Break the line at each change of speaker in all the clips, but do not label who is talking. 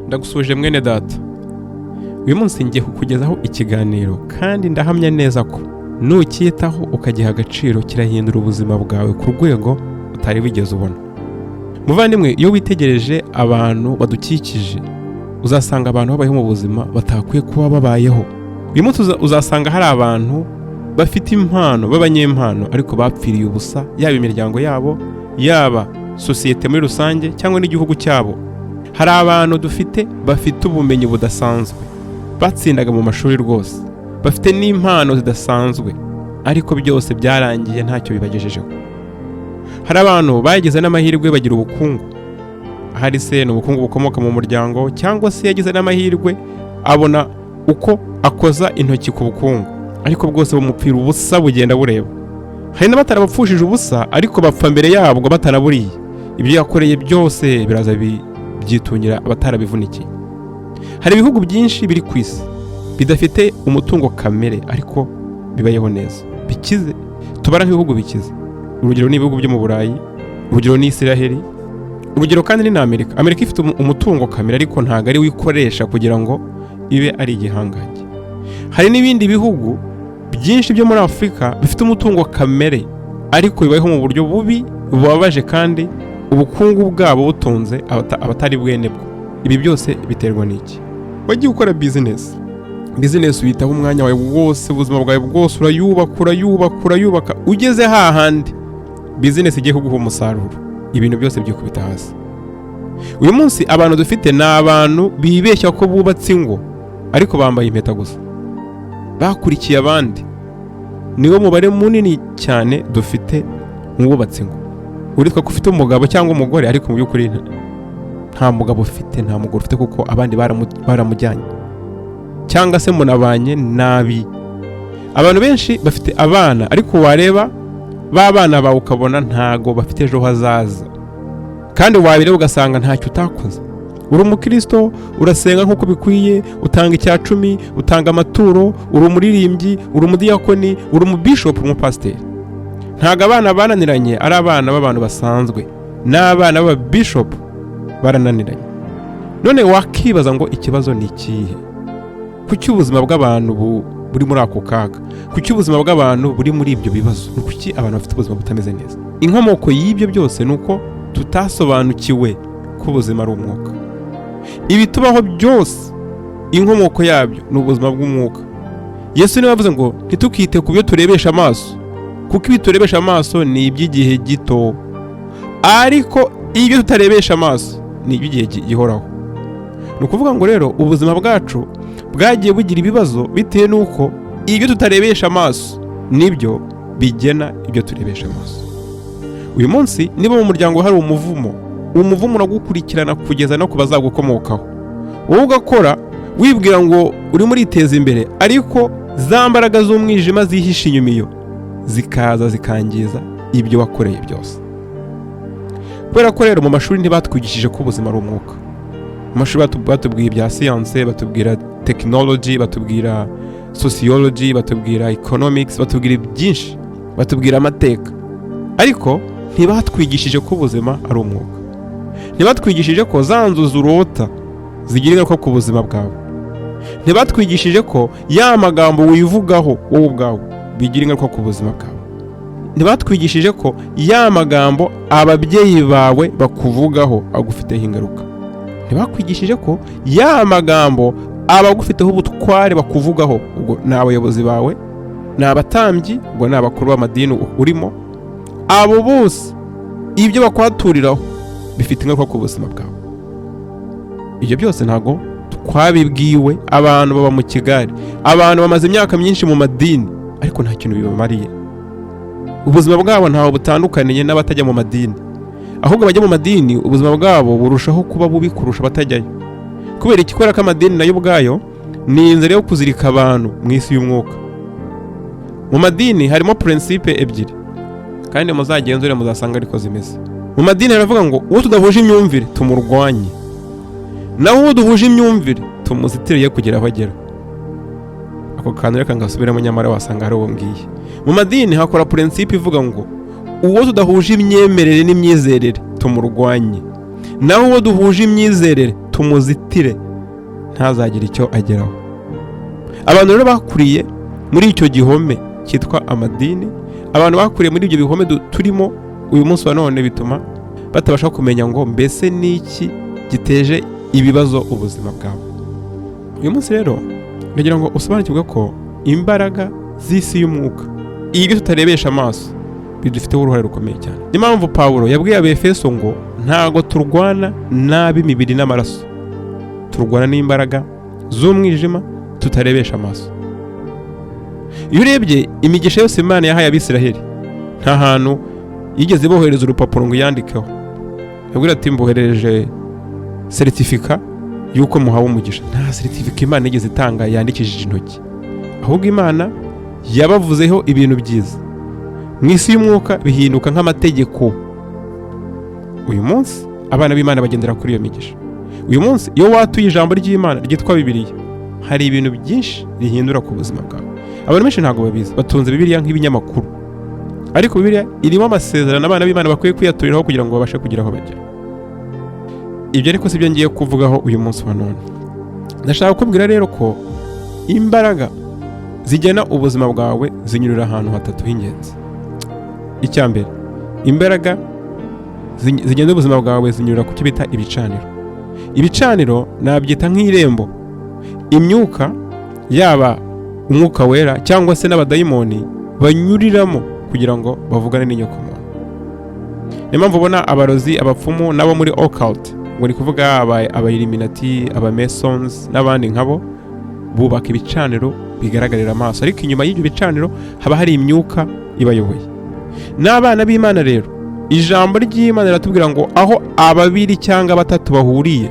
Ndagusuhuje mwene data. Uyu munsi ngiye kukugezaho ikiganiro, kandi ndahamya neza ko nucyitaho ukagiha agaciro, kirahindura ubuzima bwawe ku rwego utari wigeze ubona. Muvandimwe, iyo witegereje abantu badukikije, uzasanga abantu babayeho mu buzima batakwiye kuba babayeho. Uyu munsi uzasanga hari abantu bafite impano, b'abanyempano, ariko bapfiriye ubusa, yaba imiryango yabo, yaba sosiyete muri rusange, cyangwa n'igihugu cyabo. Hari abantu dufite bafite ubumenyi budasanzwe, batsindaga mu mashuri rwose, bafite n'impano zidasanzwe, ariko byose byarangiye ntacyo bibagejejeho. Hari abantu bagize n'amahirwe bagira ubukungu, ahari se ni ubukungu bukomoka mu muryango, cyangwa se yagize n'amahirwe abona uko akoza intoki ku bukungu, ariko bwose bumupfira ubusa, bugenda bureba. Hari n'abatarabapfushije ubusa, ariko bapfa mbere yabwo batanaburiye. Ibyo yakoreye byose biraza byitungira abatarabivunikiye. Hari ibihugu byinshi biri ku isi bidafite umutungo kamere, ariko bibayeho neza, bikize, tubara nk'ibihugu bikize. Urugero ni ibihugu byo mu Burayi, urugero ni Isiraheli, urugero kandi ni na Amerika. Amerika ifite umutungo kamere, ariko ntabwo ari we ikoresha kugira ngo ibe ari igihangange. Hari n'ibindi bihugu byinshi byo muri Afurika bifite umutungo kamere, ariko bibayeho mu buryo bubi bubabaje, kandi ubukungu bwabo butunze abatari bwene bwo. Ibi byose biterwa n'iki? Wagiye ukora bizinesi, bizinesi uyitaho umwanya wawe wose, ubuzima bwawe bwose, urayubaka, urayubaka, urayubaka. Ugeze hahandi bizinesi igiye kuguha umusaruro, ibintu byose byikubita hasi. Uyu munsi abantu dufite ni abantu bibeshya ko bubatse ingo, ariko bambaye impeta gusa, bakurikiye abandi. Niwo mubare munini cyane dufite mu bubatse ingo. Uritwa ko ufite umugabo cyangwa umugore, ariko mu by'ukuri nta mugabo ufite, nta mugore ufite, kuko abandi baramujyanye, cyangwa se munabanye nabi. Abantu benshi bafite abana, ariko wareba ba bana bawe ukabona ntago bafite ejo hazaza, kandi wabireba ugasanga ntacyo utakoze. Uri umukristo, urasenga nk'uko bikwiye, utanga icya cumi, utanga amaturo, uri umuririmbyi, uri umudiyakoni, uri umubishopu, umupasiteri. Ntabwo abana bananiranye ari abana b'abantu basanzwe, n'abana b'ababishopu barananiranye. None wakibaza ngo ikibazo ni ikihe? Kuki ubuzima bw'abantu buri muri ako kaga? Kuki ubuzima bw'abantu buri muri ibyo bibazo? Ni kuki abantu bafite ubuzima butameze neza? Inkomoko y'ibyo byose ni uko tutasobanukiwe ko ubuzima ari umwuka. Ibitubaho byose, inkomoko yabyo ni ubuzima bw'umwuka. Yesu niwe wavuze ngo ntitukite ku byo turebesha amaso, kuko ibi turebesha amaso ni iby'igihe gito, ariko ibyo tutarebesha amaso ni iby'igihe gihoraho. Ni ukuvuga ngo rero ubuzima bwacu bwagiye bugira ibibazo bitewe n'uko ibyo tutarebesha amaso nibyo bigena ibyo turebesha amaso. Uyu munsi niba mu muryango hari umuvumo, uwo muvumo uragukurikirana kugeza no ku bazagukomokaho. Wowe ugakora wibwira ngo urimo uriteza imbere, ariko za mbaraga z'umwijima zihishe inyuma iyo zikaza zikangiza ibyo wakoreye byose. Kubera ko rero mu mashuri ntibatwigishije ko ubuzima ari umwuka. Mu mashuri batubwiye ibya siyanse, batubwira tekinoloji, batubwira sociology, batubwira economics, batubwira byinshi, batubwira amateka, ariko ntibatwigishije ko ubuzima ari umwuka. Ntibatwigishije ko za nzu urota zigira ingaruka ku buzima bwawe. Ntibatwigishije ko ya magambo wivugaho wowe ubwawe bigira ingaruka ku buzima bwawe. Ntibatwigishije ko ya magambo ababyeyi bawe bakuvugaho agufiteho ingaruka. Ntibakwigishije ko ya magambo abagufiteho ubutware bakuvugaho, ubwo ni abayobozi bawe, ni abatambyi, ubwo ni abakuru b'amadini urimo, abo bose ibyo bakwaturiraho bifite ingaruka ku buzima bwawe. Ibyo byose ntabwo twabibwiwe. Abantu baba mu kigare, abantu bamaze imyaka myinshi mu madini, ariko nta kintu bibamariye. Ubuzima bwabo ntaho butandukaniye n'abatajya mu madini. Ahubwo abajya mu madini ubuzima bwabo burushaho kuba bubi kurusha abatajyayo. Kubera iki? Kubera ko amadini nayo ubwayo ni inzira yo kuzirika abantu mu isi y'umwuka. Mu madini harimo principe ebyiri, kandi muzagenzure muzasanga ariko zimeze. Mu madini haravuga ngo uwo tudahuje imyumvire tumurwanye, naho uwo duhuje imyumvire tumuzitiriye kugira aho agera. Ako kantu reka ngasubiremo, nyamara wasanga hari uwo mbwiye. Mu madini hakora principe ivuga ngo uwo tudahuje imyemerere n'imyizerere tumurwanye, naho uwo duhuje imyizerere tumuzitire ye kugera aho agera. Tumuzitire ntazagire icyo ageraho. Abantu rero bakuriye muri icyo gihome cyitwa amadini, abantu bakuriye muri ibyo bihome turimo uyu munsi wa none, bituma batabasha kumenya ngo mbese ni iki giteje ibibazo ubuzima bwabo. Uyu munsi rero ndagira ngo usobanukirwe ko imbaraga z'isi y'umwuka, ibyo tutarebesha amaso, bidufiteho uruhare rukomeye cyane. Niyo mpamvu Pawulo yabwiye Abefeso ngo ntago turwana n'ab'imibiri n'amaraso, turwana n'imbaraga z'umwijima tutarebesha amaso. Iyo urebye imigisha yose Imana yahaye Abisiraheli, nta hantu yigeze bohereza urupapuro ngo iyandikeho, yabwira ati: "Mboherereje seritifika y'uko muhawe umugisha." Nta seritifika Imana yigeze itanga yandikishije intoki, ahubwo Imana yabavuzeho ibintu byiza, mu isi y'umwuka bihinduka nk'amategeko. Uyu munsi abana b'Imana bagendera kuri iyo migisha. Uyu munsi iyo watuye ijambo ry'Imana ryitwa Bibiliya, hari ibintu byinshi rihindura ku buzima bwawe. Abantu benshi ntabwo babizi, batunze Bibiliya nk'ibinyamakuru, ariko Bibiliya irimo amasezerano abana b'Imana bakwiye kwiyaturiraho kugira ngo babashe kugira aho bagera. Ibyo ariko si byo ngiye kuvugaho uyu munsi wa none. Ndashaka kukubwira rero ko imbaraga zigena ubuzima bwawe zinyurira ahantu hatatu h'ingenzi. Icya mbere, imbaraga zigena ubuzima bwawe zinyurira ku cyo bita ibicaniro. Ibicaniro nabyita nk'irembo imyuka, yaba Umwuka Wera cyangwa se n'abadayimoni, banyuriramo kugira ngo bavugane n'inyokomuntu. Niyo mpamvu ubona abarozi, abapfumu n'abo muri occult, ngo ni kuvuga aba Illuminati, aba Masons n'abandi nkabo, bubaka ibicaniro bigaragarira amaso, ariko inyuma y'ibyo bicaniro haba hari imyuka ibayoboye. N'abana b'Imana rero, ijambo ry'Imana riratubwira ngo aho ababiri cyangwa batatu bahuriye,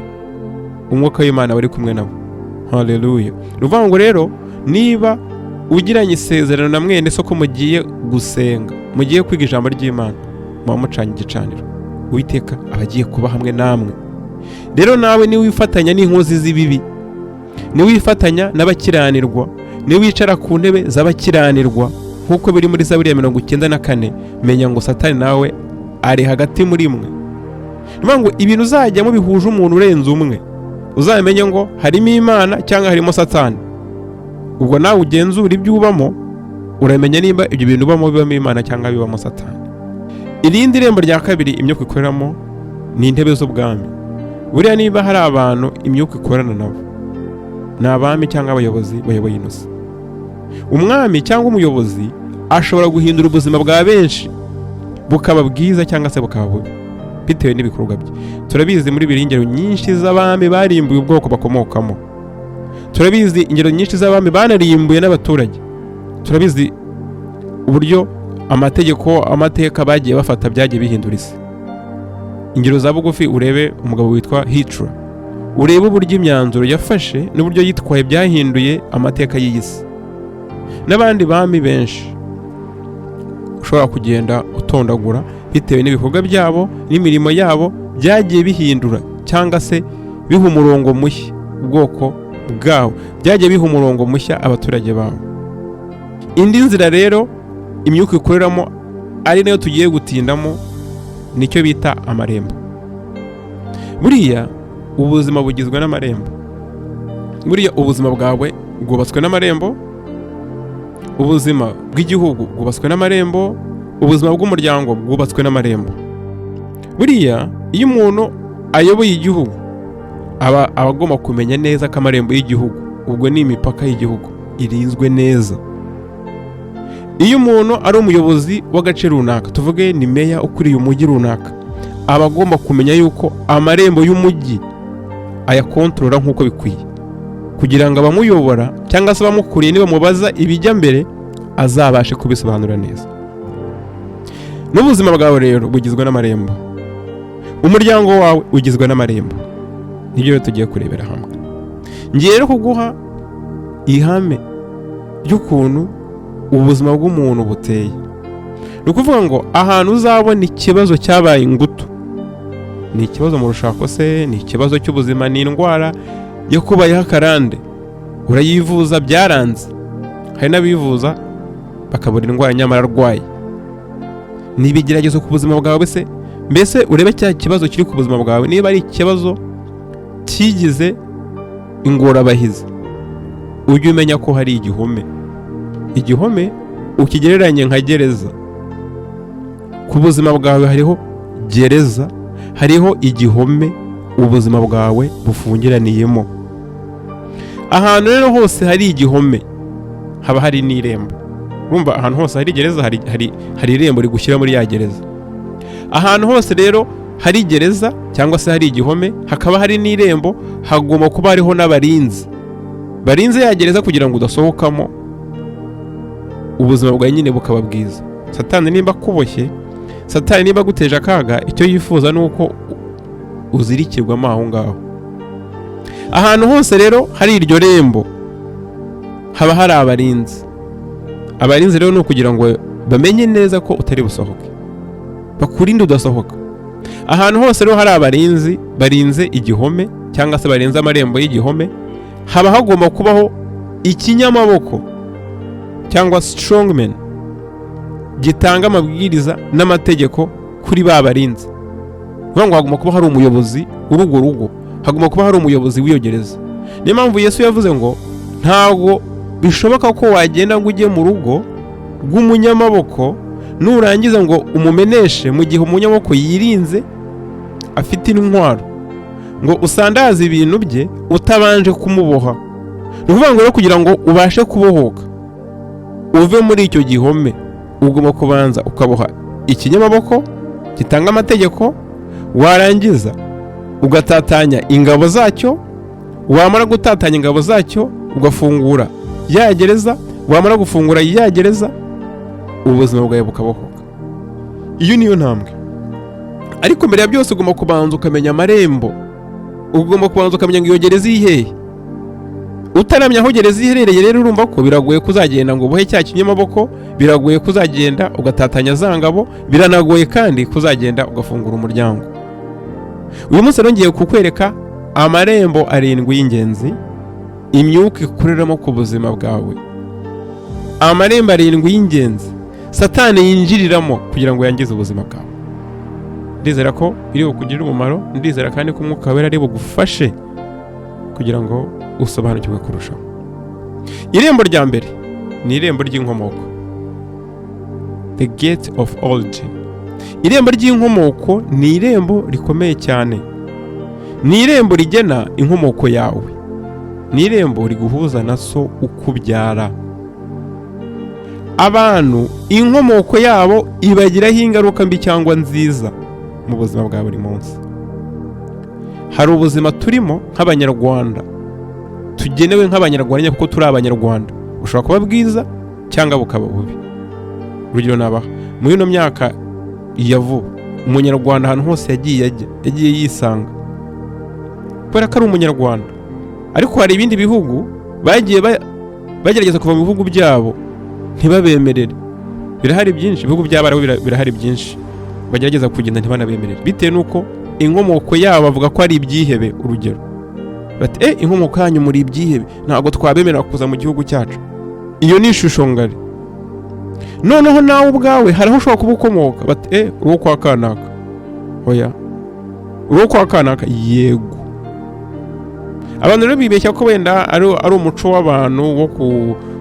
Umwuka w'Imana wari kumwe nabo. Haleluya! Ni ukuvuga ngo rero niba ugiranye isezerano na mwene so ko mugiye gusenga, mugiye kwiga ijambo ry'Imana, muba mucanye igicaniro, Uwiteka aba agiye kuba hamwe namwe. Rero nawe niwifatanya n'inkozi z'ibibi, niwifatanya n'abakiranirwa, niwicara ku ntebe z'abakiranirwa, nk'uko biri muri Zaburi ya 94, menya ngo Satani nawe ari hagati muri mwe. Ni ukuvuga ngo ibintu uzajyamo bihuje umuntu urenze umwe, uzamenye ngo harimo Imana cyangwa harimo Satani. Ubwo nawe ugenzura ibyo ubamo, uramenya nimba ibyo bintu ubamo bibamo Imana cyangwa bibamo Satani. Irindi rembo rya kabiri imyuka ikoreramo ni intebe z'ubwami. Buriya niba hari abantu imyuka ikorana nabo, ni abami cyangwa abayobozi bayoboye ino si. Umwami cyangwa umuyobozi ashobora guhindura ubuzima bwa benshi bukaba bwiza cyangwa se bukaba bubi bitewe n'ibikorwa bye. Turabizi muri bibiri ingero nyinshi z'abami barimbuye ubwoko bakomokamo. Turabizi ingero nyinshi z'abami banarimbuye n'abaturage. Turabizi uburyo amategeko, amateka bagiye bafata byagiye bihindura isi. Ingero za bugufi, urebe umugabo witwa Hitler, urebe uburyo imyanzuro yafashe n'uburyo yitwaye byahinduye amateka y'iyi si, n'abandi bami benshi ushobora kugenda utondagura, bitewe n'ibikorwa byabo n'imirimo yabo byagiye bihindura cyangwa se biha umurongo mushya ubwoko bwabo, byagiye biha umurongo mushya abaturage babo. Indi nzira rero imyuka ikoreramo, ari nayo tugiye gutindamo, nicyo bita amarembo. Buriya ubuzima bugizwe n'amarembo. Buriya ubuzima bwawe bwubatswe n'amarembo, ubuzima bw'igihugu bwubatswe n'amarembo, ubuzima bw'umuryango bwubatswe n'amarembo. Buriya iyo umuntu ayoboye igihugu, aba agomba kumenya neza ko amarembo y'igihugu, ubwo ni imipaka y'igihugu, irinzwe neza. Iyo umuntu ari umuyobozi w'agace runaka, tuvuge ni meya ukuriye umujyi runaka, aba agomba kumenya yuko amarembo y'umujyi ayakontorora nk'uko bikwiye, kugira ngo abamuyobora cyangwa se abamukuriye nibamubaza ibijya mbere azabashe kubisobanura neza. N'ubuzima bwawe rero bugizwe n'amarembo, umuryango wawe ugizwe n'amarembo. Nibyo rero tugiye kurebera hamwe. Ngiye rero kuguha ihame ry'ukuntu ubuzima bw'umuntu buteye. Ni ukuvuga ngo ahantu uzabona ikibazo cyabaye ingutu, ni ikibazo mu rushako se, ni ikibazo cy'ubuzima, ni indwara yo kubayeho akarande, urayivuza byaranze, hari n'abivuza bakabura indwara nyamara arwaye, ni ibigeragezo ku buzima bwawe se, mbese urebe cya kibazo kiri ku buzima bwawe niba ari ikibazo cyigize ingorabahizi, ujye umenya ko hari igihome. Igihome ukigereranye nka gereza. Ku buzima bwawe hariho gereza, hariho igihome ubuzima bwawe bufungiraniyemo. Ahantu rero hose hari igihome haba hari n'irembo. Urumva, ahantu hose hari gereza hari irembo rigushyira muri ya gereza. Ahantu hose rero hari gereza cyangwa se hari igihome hakaba hari n'irembo, hagomba kuba hariho n'abarinzi barinze ya gereza kugira ngo udasohokamo, ubuzima bwawe nyine bukaba bwiza. Satani nimba akuboshye, Satani niba aguteje akaga, icyo yifuza ni uko uzirikirwamo aho ngaho. Ahantu hose rero hari iryo rembo haba hari abarinzi. Abarinzi rero ni ukugira ngo bamenye neza ko utari busohoke, bakurinde udasohoka. Ahantu hose rero hari abarinzi barinze igihome cyangwa se barinze amarembo y'igihome, haba hagomba kubaho ikinyamaboko cyangwa strongman gitanga amabwiriza n'amategeko kuri ba barinzi. Kuvuga ngo hagomba kuba hari umuyobozi w'urwo rugo, hagomba kuba hari umuyobozi w'iyo gereza. Niyo mpamvu Yesu yavuze ngo ntabwo bishoboka ko wagenda ngo ujye mu rugo rw'umunyamaboko, nurangiza ngo umumeneshe mu gihe umunyamaboko yirinze afite intwaro, ngo usandaze ibintu bye utabanje kumuboha. Ni ukuvuga ngo rero kugira ngo ubashe kubohoka uve muri icyo gihome, ugomba kubanza ukaboha ikinyamaboko gitanga amategeko, warangiza ugatatanya ingabo zacyo, wamara gutatanya ingabo zacyo ugafungura ya gereza, wamara gufungura ya gereza ubuzima bwawe bukabohoka. Iyo niyo ntambwe. Ariko mbere ya byose ugomba kubanza ukamenya amarembo, ugomba kubanza ukamenya ngo iyo gereza iri hehe. Utaramenya aho gereza iherereye rero, urumva ko biragoye kuzagenda ngo ubohe cya kinyamaboko, biragoye kuzagenda ugatatanya za ngabo, biranagoye kandi kuzagenda ugafungura umuryango. Uyu munsi rero ngiye kukwereka amarembo arindwi y'ingenzi imyuka ikoreramo ku buzima bwawe, amarembo arindwi y'ingenzi Satani yinjiriramo kugira ngo yangize ubuzima bwawe. Ndizera ko biri bukugirire umumaro, ndizera kandi ko Umwuka Wera ari bugufashe kugira ngo usobanukirwe kurushaho. Irembo rya mbere ni irembo ry'inkomoko, the gate of origin. Irembo ry'inkomoko ni irembo rikomeye cyane, ni irembo rigena inkomoko yawe, ni irembo riguhuza na so ukubyara. Abantu inkomoko yabo ibagiraho ingaruka mbi cyangwa nziza mu buzima bwa buri munsi. Hari ubuzima turimo nk'Abanyarwanda, tugenewe nk'Abanyarwanda kuko turi Abanyarwanda, bushobora kuba bwiza cyangwa bukaba bubi. Urugero nabaha, muri ino myaka ya vuba, Umunyarwanda ahantu hose yagiye ajya yagiye yisanga kubera ko ari Umunyarwanda. Ariko hari ibindi bihugu bagiye bagerageza kuva mu bihugu byabo ntibabemerere. Birahari byinshi, ibihugu by'Abarabu birahari byinshi bagerageza kugenda ntibanabemerere, bitewe n'uko inkomoko yabo bavuga ko ari ibyihebe. Urugero bati: "E, inkomoko yanyu muri ibyihebe, ntabwo twabemerera kuza mu gihugu cyacu." Iyo ni ishusho ngari. Noneho nawe ubwawe hari aho ushobora kuba ukomoka, bati: "E, uri kwa kanaka." Oya, uri kwa kanaka, yego. Abantu rero bibeshya ko wenda ari umuco w'abantu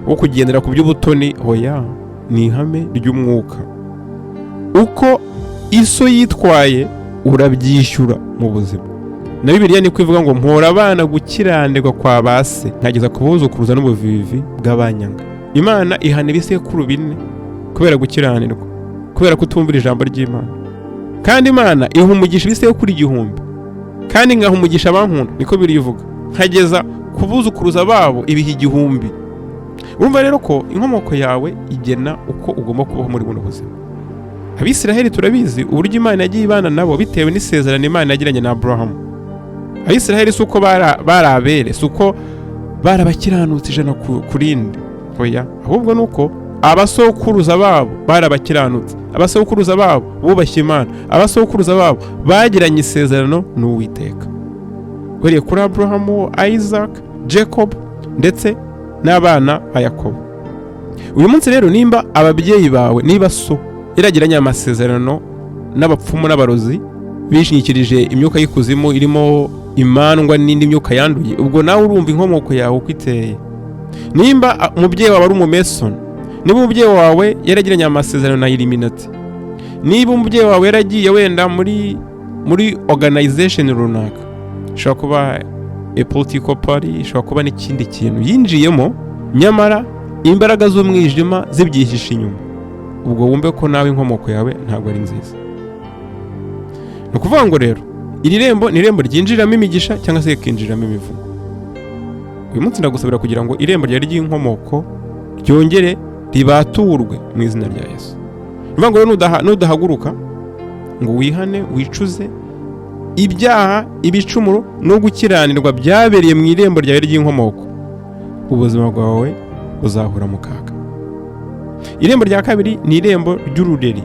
wo kugendera ku by'ubutoni. Oya, ni ihame ry'umwuka. Uko iso yitwaye urabyishyura mu buzima. Na Bibiliya niko ivuga ngo: "Mpora abana gukiranirwa kwa ba se, nkageza ku buzukuruza n'ubuvivi bw'abanyanga." Imana ihana ibisekuru 4 kubera gukiranirwa, kubera kutumvira ijambo ry'Imana. Kandi Imana iha umugisha ibisekuru 1000, kandi nkaha umugisha abankunda, niko birivuga, nkageza ku buzukuruza babo ibihe 1000. Urumva rero ko inkomoko yawe igena uko ugomba kubaho muri buno buzima. Abisiraheli turabizi uburyo Imana yagiye ibana nabo bitewe n'isezerano Imana yagiranye na Aburahamu. Abisiraheli si uko bari abere, si uko bari abakiranutsi 100 ku rindi, oya, ahubwo ni uko abasokuruza babo bari abakiranutsi, abasokuruza babo bubashye Imana, abasokuruza babo bagiranye isezerano n'Uwiteka, uhereye kuri Aburahamu, Isaac, Jacob ndetse n'abana ba Yakobo. Uyu munsi rero, nimba ababyeyi bawe, niba so yaragiranye amasezerano n'abapfumu n'abarozi bishingikirije imyuka y'ikuzimu irimo Imandwa n'indi myuka yanduye, ubwo nawe urumva inkomoko yawe uko iteye. Nimba umubyeyi wawe ari umumesoni, niba umubyeyi wawe yaragiranye amasezerano na Illuminati, niba umubyeyi wawe yaragiye wenda muri organization runaka, ishobora kuba a political party, ishobora kuba n'ikindi kintu yinjiyemo, nyamara imbaraga z'umwijima zibyihishe inyuma, ubwo wumve ko nawe inkomoko yawe ntabwo ari nziza. Ni ukuvuga ngo rero iri rembo ni irembo ryinjiriramo imigisha cyangwa se rikinjiriramo imivumo. Uyu munsi ndagusabira kugira ngo irembo ryawe ry'inkomoko ryongere ribaturwe mu izina rya Yesu. Ni ukuvuga ngo rero nudahaguruka ngo wihane, wicuze ibyaha, ibicumuro no gukiranirwa byabereye mu irembo ryawe ry'inkomoko, ubuzima bwawe buzahura mu kaga. Irembo rya kabiri ni irembo ry'urureri,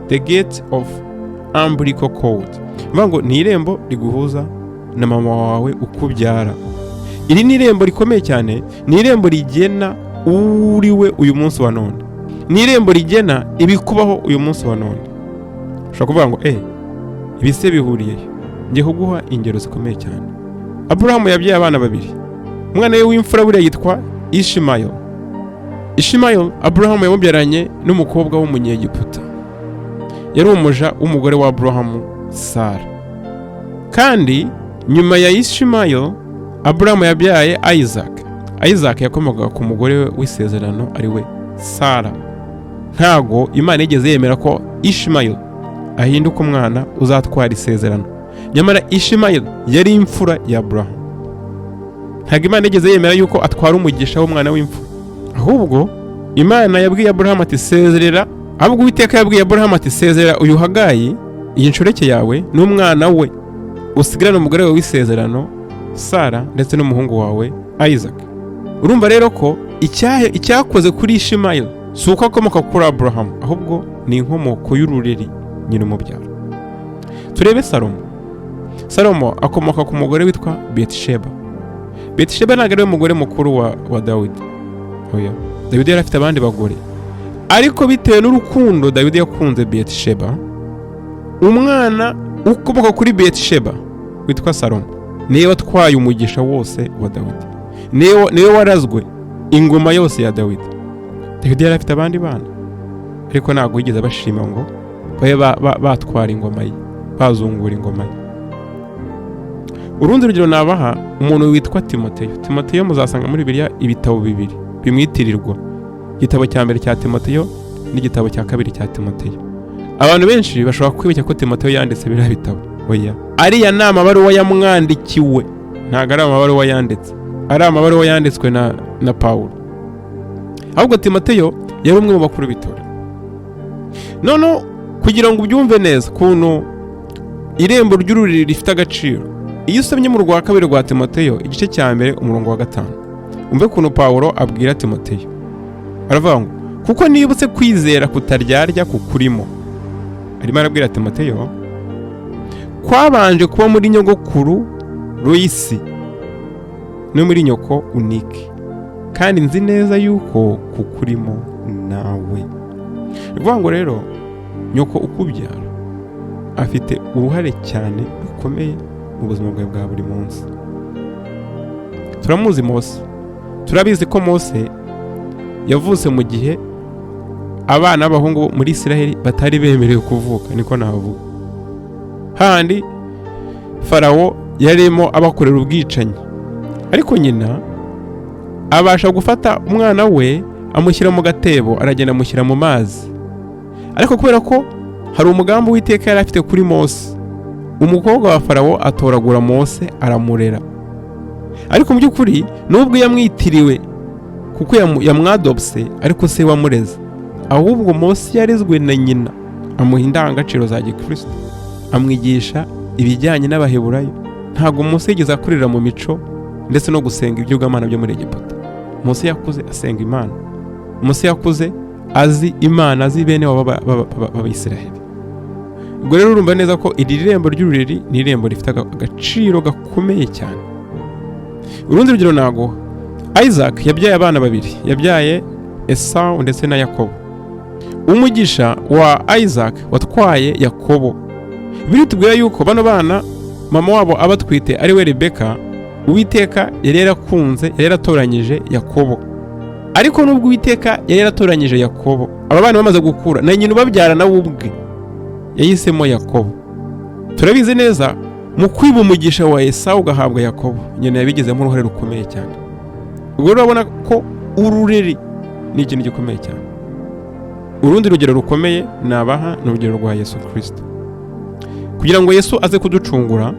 the gate of umbilical cord. Bivuga ngo ni irembo riguhuza na mama wawe ukubyara. Iri ni irembo rikomeye cyane, ni irembo rigena uriwe uyu munsi wa none, ni irembo rigena ibikubaho uyu munsi wa none. Ushobora kuvuga ngo ibi se bihuriye? Ngiye kuguha ingero zikomeye cyane. Aburahamu yabyaye abana babiri. Umwana we w'imfura buriya yitwa Ishimayo. Ishimayo Aburahamu yamubyaranye n'umukobwa w'Umunyegiputa, yari umuja w'umugore wa Aburahamu, Sara. Kandi nyuma ya Ishimayo, Aburahamu yabyaye Isaac. Isaac yakomokaga ku mugore we w'isezerano, ari we Sara. Ntago Imana yigeze yemera ko Ishimayo ahinduka umwana uzatwara isezerano, nyamara Ishimayo yari imfura ya Aburahamu. Ntabwo Imana yigeze yemera yuko atwara umugisha w'umwana w'imfura, ahubwo Imana yabwiye Aburahamu ati: "Sezerera." Ahubwo Uwiteka yabwiye Aburahamu ati: "Sezerera uyu Hagayi, iyi nshoreke yawe, n'umwana we, usigarane umugore wawe w'isezerano Sara ndetse n'umuhungu wawe Isaac." Urumva rero ko icyakoze kuri Ishimayeli si uko akomoka kuri Aburahamu, ahubwo ni inkomoko y'urureri, nyina umubyara. Turebe Salomo. Salomo akomoka ku mugore witwa Betisheba. Betisheba ntabwo ari we mugore mukuru wa Dawidi, oya. Dawidi yari afite abandi bagore, ariko bitewe n'urukundo Dawidi yakunze Betisheba, umwana ukomoka kuri Betisheba witwa Salomo niwe watwaye umugisha wose wa Dawidi, niwe warazwe ingoma yose ya Dawidi. Dawidi yari afite abandi bana, ariko ntabwo yigeze abashima ngo babe batwara ingoma ye, bazungura ingoma ye. Urundi rugero nabaha, umuntu witwa Timoteyo. Timoteyo muzasanga muri Bibiliya ibitabo bibiri bimwitirirwa, igitabo cya mbere cya Timoteyo n'igitabo cya kabiri cya Timoteyo. Abantu benshi bashobora kwibeshya ko Timoteyo yanditse biriya bitabo. Oya, ariya ni amabaruwa yamwandikiwe, ntabwo ari amabaruwa yanditse, ari amabaruwa yanditswe na Pawulo. Ahubwo Timoteyo yari umwe mu bakuru b'itorero. Noneho kugira ngo ubyumve neza ukuntu irembo ry'ururiri rifite agaciro, iyo usomye mu rwa kabiri rwa Timoteyo, igice cya 1, umurongo wa 5, umve ukuntu Pawulo abwira Timoteyo. Aravuga ngo: "Kuko nibutse kwizera kutaryarya kukurimo." Arimo arabwira Timoteyo, "kwabanje kuba muri nyogokuru Loyisi no muri nyoko Unike, kandi nzi neza yuko kukurimo nawe." Ni ukuvuga ngo rero nyoko ukubyara afite uruhare cyane rukomeye mu buzima bwawe bwa buri munsi. Turamuzi Mose. Turabizi ko Mose yavutse mu gihe abana b'abahungu muri Isiraheli batari bemerewe kuvuka, niko navuga, handi Farawo yarimo abakorera ubwicanyi. Ariko nyina abasha gufata umwana we, amushyira mu gatebo, aragenda amushyira mu mazi. Ariko kubera ko hari umugambi Uwiteka yari afite kuri Mose, umukobwa wa Farawo atoragura Mose, aramurera. Ariko mu by'ukuri nubwo yamwitiriwe kuko yamwadopse, ariko se wamureze, ahubwo Mose yarezwe na nyina, amuha indangagaciro za gikristo, amwigisha ibijyanye n'Abaheburayo. Ntabwo Mose yigeze akurira mu mico ndetse no gusenga ibigirwamana byo muri Egiputa. Mose yakuze asenga Imana. Mose yakuze azi Imana, azi bene wabo b'Abayisiraheli. Ubwo rero urumva neza ko iri rembo ry'ururiri ni irembo rifite agaciro gakomeye cyane. Urundi rugero naguha, Isaac yabyaye abana babiri, yabyaye Esawu ndetse na Yakobo. Umugisha wa Isaac watwaye Yakobo. Biri tubwira yuko bano bana Mama wabo abatwite, ari we Rebeka, Uwiteka yari yarakunze, yari yaratoranyije Yakobo. Ariko nubwo Uwiteka yari yaratoranyije Yakobo, aba bana bamaze gukura, na nyina ubabyara nawe ubwe yahisemo Yakobo. Turabizi neza, mu kwiba umugisha wa Esawu ugahabwa Yakobo, nyina yabigizemo uruhare rukomeye cyane. Ubwo rero urabona ko urureri ni ikintu gikomeye cyane. Urundi rugero rukomeye nabaha ni urugero rwa Yesu Kirisito. Kugira ngo Yesu aze kuducungura,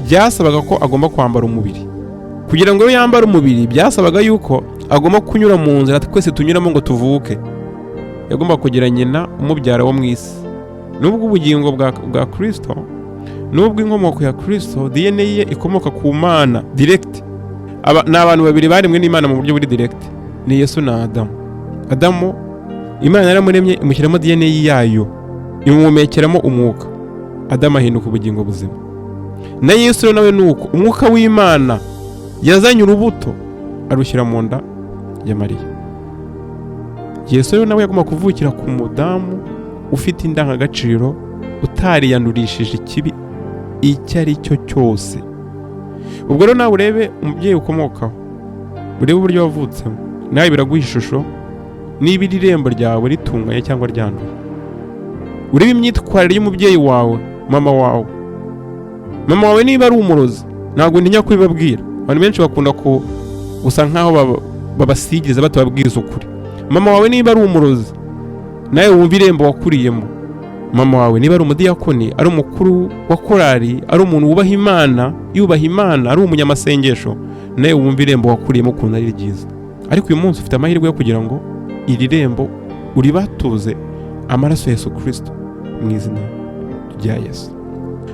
byasabaga ko agomba kwambara umubiri. Kugira ngo yambare umubiri, byasabaga yuko agomba kunyura mu nzira twese tunyuramo ngo tuvuke. Yagomba kugira nyina umubyara wo mu isi. Nubwo ubugingo bwa Kirisito, nubwo inkomoko ya Kirisito, DNA ye ikomoka ku Mana direct. Ni abantu babiri baremwe n'Imana mu buryo buri direct, ni Yesu na Adamu. Adamu Imana yaramuremye, imushyiramo DNA yayo, imuhumekeramo umwuka, Adamu ahinduka ubugingo buzima. Na Yesu rero nawe ni uko, umwuka w'Imana yazanye urubuto arushyira mu nda ya Mariya. Yesu rero nawe yagomba kuvukira ku mudamu ufite indangagaciro, utariyandurishije ikibi icyo ari cyo cyose. Ubwo rero nawe urebe umubyeyi ukomokaho, urebe uburyo wavutsemo, nawe biraguha ishusho niba iri rembo ryawe ritunganye cyangwa ryanduye. Urebe imyitwarire y'umubyeyi wawe, mama wawe. Mama wawe niba ari umurozi, ntabwo ntinya kubibabwira, abantu benshi bakunda gusa nkaho babasigiriza batababwiza ukuri. Mama wawe niba ari umurozi, nawe wumva irembo wakuriyemo. Mama wawe niba ari umudiyakoni, ari umukuru wa korali, ari umuntu wubaha Imana, yubaha Imana, ari umunyamasengesho, nawe wumva irembo wakuriyemo ukuntu ari ryiza. Ariko uyu munsi ufite amahirwe yo kugira ngo iri rembo uribatuze amaraso ya Yesu Kirisito, mu izina rya Yesu.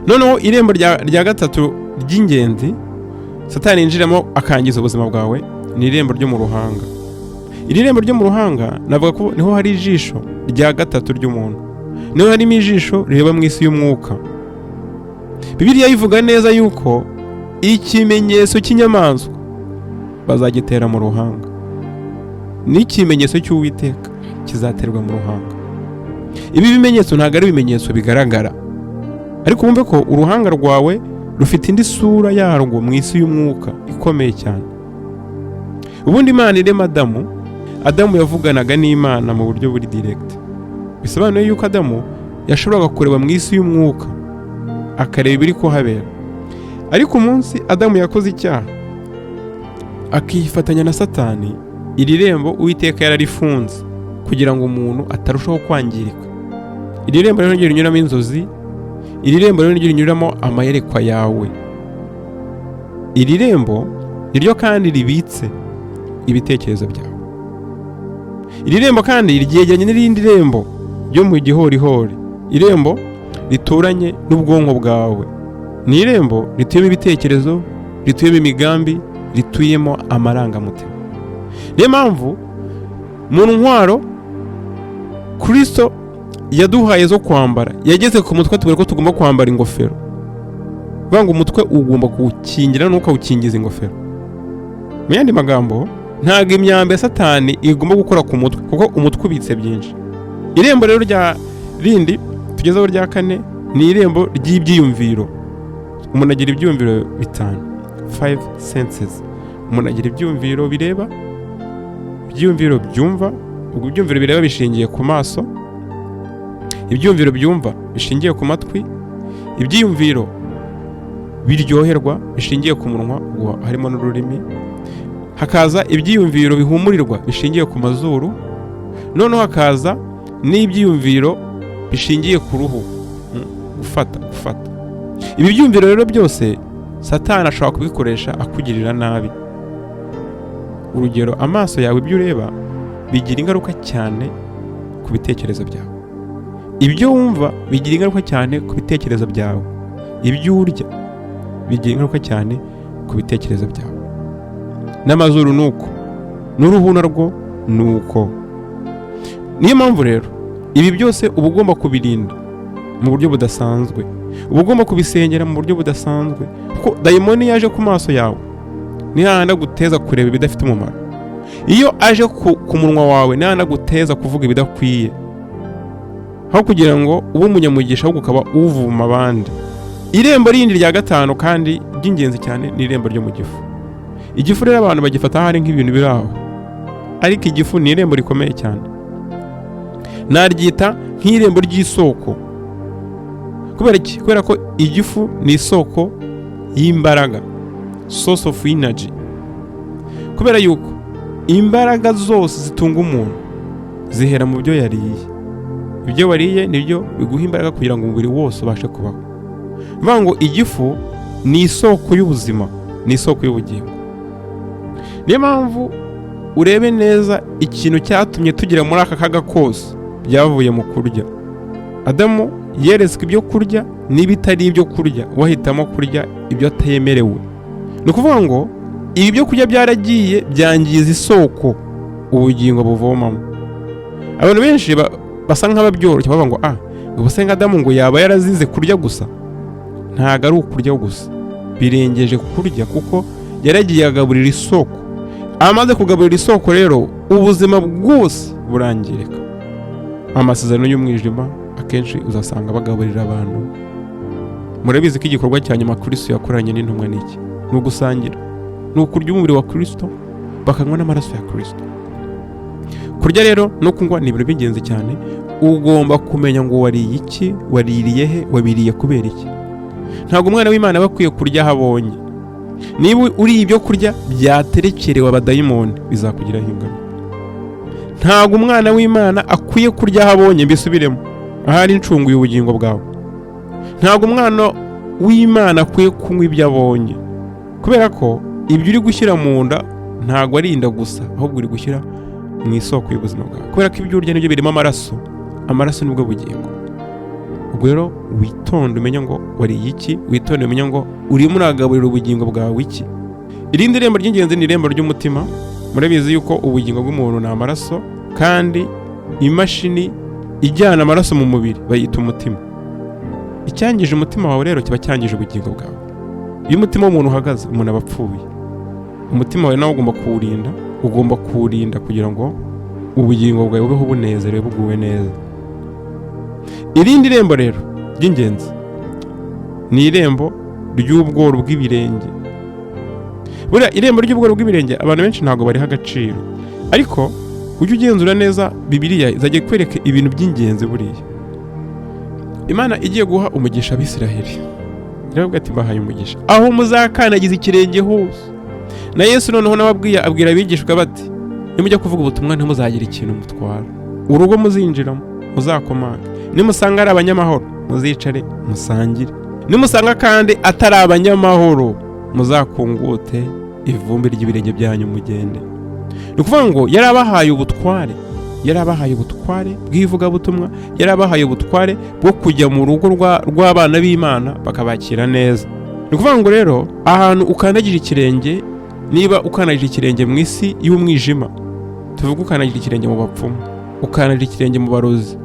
Noneho irembo rya gatatu ry'ingenzi Satani yinjiramo akangiza ubuzima bwawe ni irembo ryo mu ruhanga. Iri rembo ryo mu ruhanga, navuga ko niho hari ijisho rya gatatu ry'umuntu, niho harimo ijisho rireba mu isi y'umwuka. Bibiliya ivuga neza yuko ikimenyetso cy'inyamaswa bazagitera mu ruhanga, n'ikimenyetso cy'Uwiteka kizaterwa mu ruhanga. Ibi bimenyetso ntabwo ari ibimenyetso bigaragara, ariko wumve ko uruhanga rwawe rufite indi sura yarwo mu isi y'umwuka ikomeye cyane. Ubundi Imana irema Adamu, Adamu yavuganaga n'Imana mu buryo buri direct. Bisobanuye yuko Adamu yashoboraga kureba mu isi y'umwuka, akareba ibiri kuhabera. Ariko umunsi Adamu yakoze icyaha, akifatanya na Satani, iri rembo Uwiteka yararifunze kugira ngo umuntu atarushaho kwangirika. Iri rembo rero niryo rinyuramo inzozi, iri rembo rero niryo rinyuramo amayerekwa yawe. Iri rembo niryo kandi ribitse ibitekerezo byawe. Iri rembo kandi ryegeranye n'irindi rembo ryo mu gihorihori, irembo rituranye n'ubwonko bwawe. Ni irembo rituyemo ibitekerezo, rituyemo imigambi, rituyemo amarangamutima. Niyo mpamvu mu ntwaro Kirisito yaduhaye zo kwambara, yageze ku mutwe atubwira ko tugomba kwambara ingofero. Kuvuga ngo umutwe ugomba kuwukingira ntukawukingiza ingofero. Mu yandi magambo, ntabwo imyambi ya Satani igomba gukora ku mutwe, kuko umutwe ubitse byinshi. Irembo rero rya rindi tugezeho rya kane ni irembo ry'ibyiyumviro. Umuntu agira ibyiyumviro bitanu, five senses. Umuntu agira ibyiyumviro bireba, ibyiyumviro byumva. Ubwo ibyiyumviro bireba bishingiye ku maso, ibyiyumviro byumva bishingiye ku matwi, ibyiyumviro biryoherwa bishingiye ku munwa, ubwo harimo n'ururimi, hakaza ibyiyumviro bihumurirwa bishingiye ku mazuru, noneho hakaza n'ibyiyumviro bishingiye ku ruhu, gufata. Ibi byiyumviro rero byose Satani ashobora kubikoresha akugirira nabi. Urugero, amaso yawe, ibyo ureba bigira ingaruka cyane ku bitekerezo byawe. Ibyo wumva bigira ingaruka cyane ku bitekerezo byawe. Ibyo urya bigira ingaruka cyane ku bitekerezo byawe. N'amazuru ni uko, n'uruhu narwo ni uko. Niyo mpamvu rero ibi byose uba ugomba kubirinda mu buryo budasanzwe, uba ugomba kubisengera mu buryo budasanzwe, kuko dayimoni yaje ku maso yawe ni hahandi aguteza kureba ibidafite umumaro. Iyo aje ku munwa wawe, ni hahandi aguteza kuvuga ibidakwiye, aho kugira ngo ube umunyamugisha ahubwo ukaba uvuma abandi. Irembo rindi rya gatanu kandi ry'ingenzi cyane ni irembo ryo mu gifu. Igifu rero abantu bagifata ahari nk'ibintu biri aho, ariko igifu ni irembo rikomeye cyane. Naryita nk'irembo ry'isoko. Kubera iki? Kubera ko igifu ni isoko y'imbaraga, source of energy. Kubera yuko imbaraga zose zitunga umuntu zihera mu byo yariye. Ibyo wariye nibyo biguha imbaraga kugira ngo umubiri wose ubashe kubaho. Bivuga ngo igifu ni isoko y'ubuzima, ni isoko y'ubugingo. Niyo mpamvu urebe neza ikintu cyatumye tugera muri aka kaga kose byavuye mu kurya. Adamu yeretswe ibyo kurya n'ibitari ibyo kurya, we ahitamo kurya ibyo atemerewe. Ni ukuvuga ngo ibi byo kurya byaragiye byangiza isoko ubugingo buvomamo. Abantu benshi basa nk'ababyoroshya, bavuga ngo ngo se Adamu ngo yaba yarazize kurya gusa. Ntabwo ari ukurya gusa, birengeje kurya, kuko yaragiye agaburira isoko. Amaze kugaburira isoko rero, ubuzima bwose burangirika. Amasezerano y'umwijima akenshi uzasanga bagaburira abantu. Murabizi ko igikorwa cya nyuma Kristo yakoranye n'intumwa ni iki? Ni ugusangira, ni ukurya umubiri wa Kristo bakanywa n'amaraso ya Kristo. Kurya rero no kunywa ni ibintu by'ingenzi cyane. Ugomba kumenya ngo wariye iki, waririye he, wabiriye kubera iki. Ntabwo umwana w'Imana aba akwiye kurya aho abonye. Niba uriye ibyo kurya byaterekerewe abadayimoni, bizakugiraho ingaruka. Ntabwo umwana w'Imana akwiye kurya aho abonye. Mbisubiremo, ahari incunguye ubugingo bwawe. Ntabwo umwana w'Imana akwiye kunywa ibyo abonye, kubera ko ibyo uri gushyira mu nda ntabwo ari inda gusa, ahubwo uri gushyira mu isoko y'ubuzima bwawe, kubera ko ibyo urya nibyo birimo amaraso. Amaraso nibwo bugingo. Ubwo rero witonde umenye ngo wariye iki, witonde umenye ngo urimo uragaburira ubugingo bwawe iki. Irindi rembo ry'ingenzi ni irembo ry'umutima. Murabizi yuko ubugingo bw'umuntu ni amaraso, kandi imashini ijyana amaraso mu mubiri bayita umutima. Icyangije umutima wawe rero kiba cyangije ubugingo bwawe. Iyo umutima w'umuntu uhagaze, umuntu aba apfuye. Umutima wawe nawe ugomba kuwurinda, ugomba kuwurinda kugira ngo ubugingo bwawe bubeho bunezerewe, buguwe neza. Irindi rembo rero ry'ingenzi ni irembo ry'ubworo bw'ibirenge. Buriya irembo ry'ubworo bw'ibirenge abantu benshi ntabwo bariha agaciro, ariko ujye ugenzura neza Bibiliya, izajya ikwereka ibintu by'ingenzi. Buriya Imana igiye guha umugisha Abisiraheli, iravuga ati: "Mbahaye umugisha aho muzakandagiza ikirenge hose." Na Yesu noneho nawe abwira abigishwa bati: "Nimujya kuvuga ubutumwa ntimuzagire ikintu mutwara. Urugo muzinjiramo muzakomanga, nimusanga ari abanyamahoro muzicare musangire, nimusanga kandi atari abanyamahoro muzakungute ivumbi ry'ibirenge byanyu mugende." Ni ukuvuga ngo yari abahaye ubutware, yari abahaye ubutware bw'ivugabutumwa, yari abahaye ubutware bwo kujya mu rugo rw'abana b'Imana bakabakira neza. Ni ukuvuga ngo rero ahantu ukandagira ikirenge, niba ukandagira ikirenge mu isi y'umwijima, tuvuge ukandagira ikirenge mu bapfumu, ukandagira ikirenge mu barozi,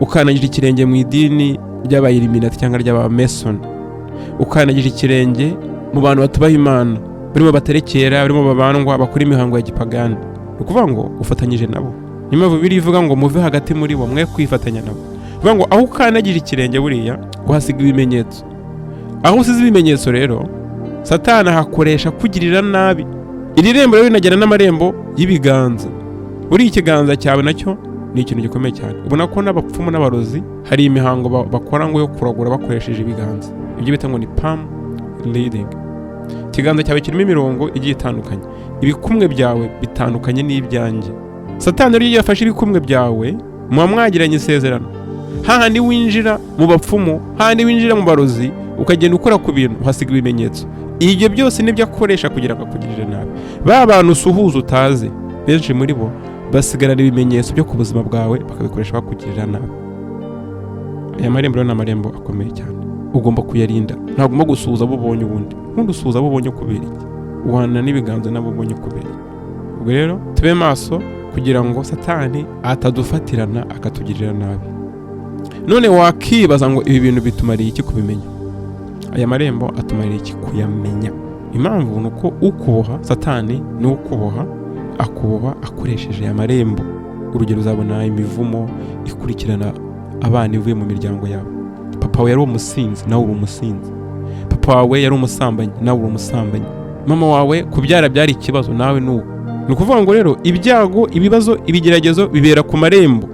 ukandagira ikirenge mu idini ry'abayiliminati cyangwa ry'abamesoni, ukandagira ikirenge mu bantu batubaha Imana, barimo baterekera, barimo babandwa, bakora imihango ya gipagani, ni ukuvuga ngo ufatanyije nabo. Niyo mpamvu Bibiliya ivuga ngo: "Muve hagati muri bo, mwe kwifatanya nabo." Bivuga ngo aho ukandagira ikirenge buriya uhasiga ibimenyetso. Aho usize ibimenyetso rero, Satani ahakoresha kugirira nabi. Iri rembo rero rinagera n'amarembo y'ibiganza. Buriya ikiganza cyawe nacyo ni ikintu gikomeye cyane. Ubona ko n'abapfumu n'abarozi hari imihango bakora ngo yo kuragura bakoresheje ibiganza, ibyo bita ngo ni palm reading. Ikiganza cyawe kirimo imirongo igiye itandukanye, ibikumwe byawe bitandukanye n'ibyanjye. Satani rero iyo yafashe ibikumwe byawe, muba mwagiranye isezerano. Hahandi winjira mu bapfumu, hahandi winjira mu barozi, ukagenda ukora ku bintu, uhasiga ibimenyetso. Ibyo byose nibyo akoresha kugira ngo akugirire nabi. Ba bantu usuhuza utazi, benshi muri bo basigarana ibimenyetso byo ku buzima bwawe, bakabikoresha bakugirira nabi. Aya marembo rero ni amarembo akomeye cyane, ugomba kuyarinda. Ntabwo ugomba gusuhuza abo ubonye. Ubundi usuhuza abo ubonye kubera iki? Uhana n'ibiganza n'abo ubonye kubera iki? Ubwo rero tube maso kugira ngo Satani atadufatirana akatugirira nabi. None wakibaza ngo ibi bintu bitumariye iki kubimenya? Aya marembo atumariye iki kuyamenya? Impamvu ni uko ukuboha, Satani ni ukuboha, akuboha akoresheje aya marembo. Urugero, uzabona imivumo ikurikirana abana ivuye mu miryango yabo. Papa we yari umusinzi, nawe uri umusinzi. Papa wawe yari umusambanyi, nawe uri umusambanyi. Mama wawe kubyara byari ikibazo, nawe ni uko. Ni ukuvuga ngo rero ibyago, ibibazo, ibigeragezo bibera ku marembo,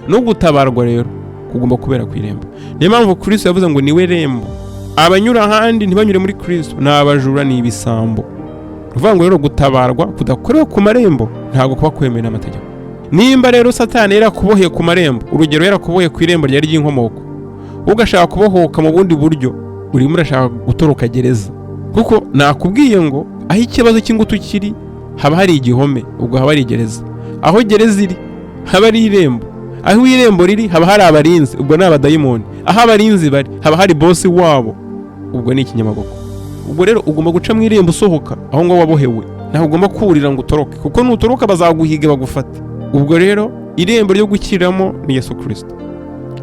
no gutabarwa rero kugomba kubera ku irembo. Niyo mpamvu Kristo yavuze ngo niwe rembo, abanyura ahandi ntibanyure muri Kristo ni abajura, ni ibisambo. Ni ukuvuga ngo rero gutabarwa kudakorewe ku marembo ntabwo kuba kwemewe n'amategeko. Nimba rero Satani yarakuboheye ku marembo, urugero yarakuboheye ku irembo ryari ry'inkomoko, ugashaka kubohoka mu bundi buryo, urimo urashaka gutoroka gereza. Kuko nakubwiye ngo aho ikibazo cy'ingutu kiri haba hari igihome, ubwo haba hari gereza. Aho gereza iri haba ari irembo, aho irembo riri haba hari abarinzi, ubwo ni abadayimoni. Aho abarinzi bari haba hari bosi wabo, ubwo ni ikinyamaboko. Ubwo rero ugomba guca mu irembo usohoka aho ngaho wabohewe. Ntabwo ugomba kurira ngo utoroke, kuko nutoroka bazaguhiga bagufate. Ubwo rero irembo ryo gukiriramo ni Yesu Kirisito,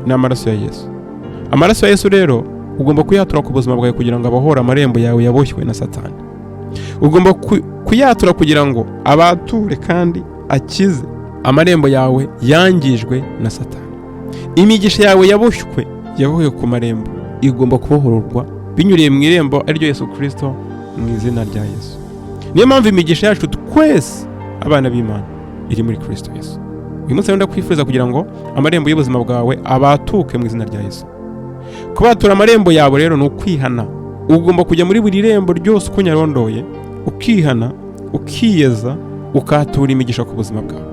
ni amaraso ya Yesu. Amaraso ya Yesu rero ugomba kuyatura ku buzima bwawe kugira ngo abohore amarembo yawe yaboshywe na Satani. Ugomba kuyatura kugira ngo abature kandi akize amarembo yawe yangijwe na Satani. Imigisha yawe yaboshywe, yabohwe ku marembo, igomba kubohororwa binyuriye mu irembo ariryo Yesu Kirisito, mu izina rya Yesu. Niyo mpamvu imigisha yacu twese abana b'Imana iri muri Kirisito Yesu. Uyu munsi rero ndakwifuza kugira ngo amarembo y'ubuzima bwawe abatuke mu izina rya Yesu. Kubatura amarembo yawe rero ni ukwihana. Ugomba kujya muri buri rembo ryose uko nyarondoye, ukihana, ukiyeza, ukatura imigisha ku buzima bwawe.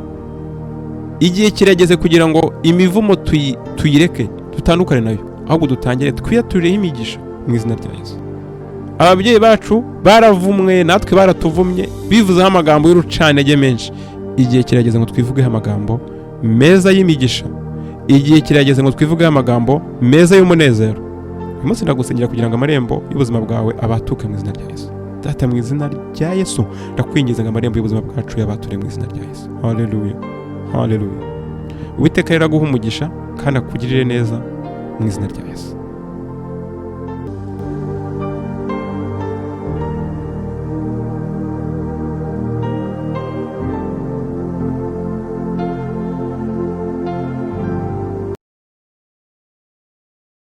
Igihe kirageze kugira ngo imivumo tuyireke, dutandukane nayo, ahubwo dutangire twiyaturireho imigisha mu izina rya Yesu. Ababyeyi bacu baravumwe, natwe baratuvumye, bivuzeho amagambo y'urucantege menshi. Igihe kirageze ngo twivugeho amagambo meza y'imigisha. Igihe kirageze ngo twivugeho amagambo meza y'umunezero. Uyu munsi ndagusengera kugira ngo amarembo y'ubuzima bwawe abatuke mu izina rya Yesu. Data, mu izina rya Yesu, ndakwinginze ngo amarembo y'ubuzima bwacu yabature mu izina rya Yesu. Haleluya, haleluya. Uwiteka rero aguhe umugisha kandi akugirire neza mu izina rya Yesu.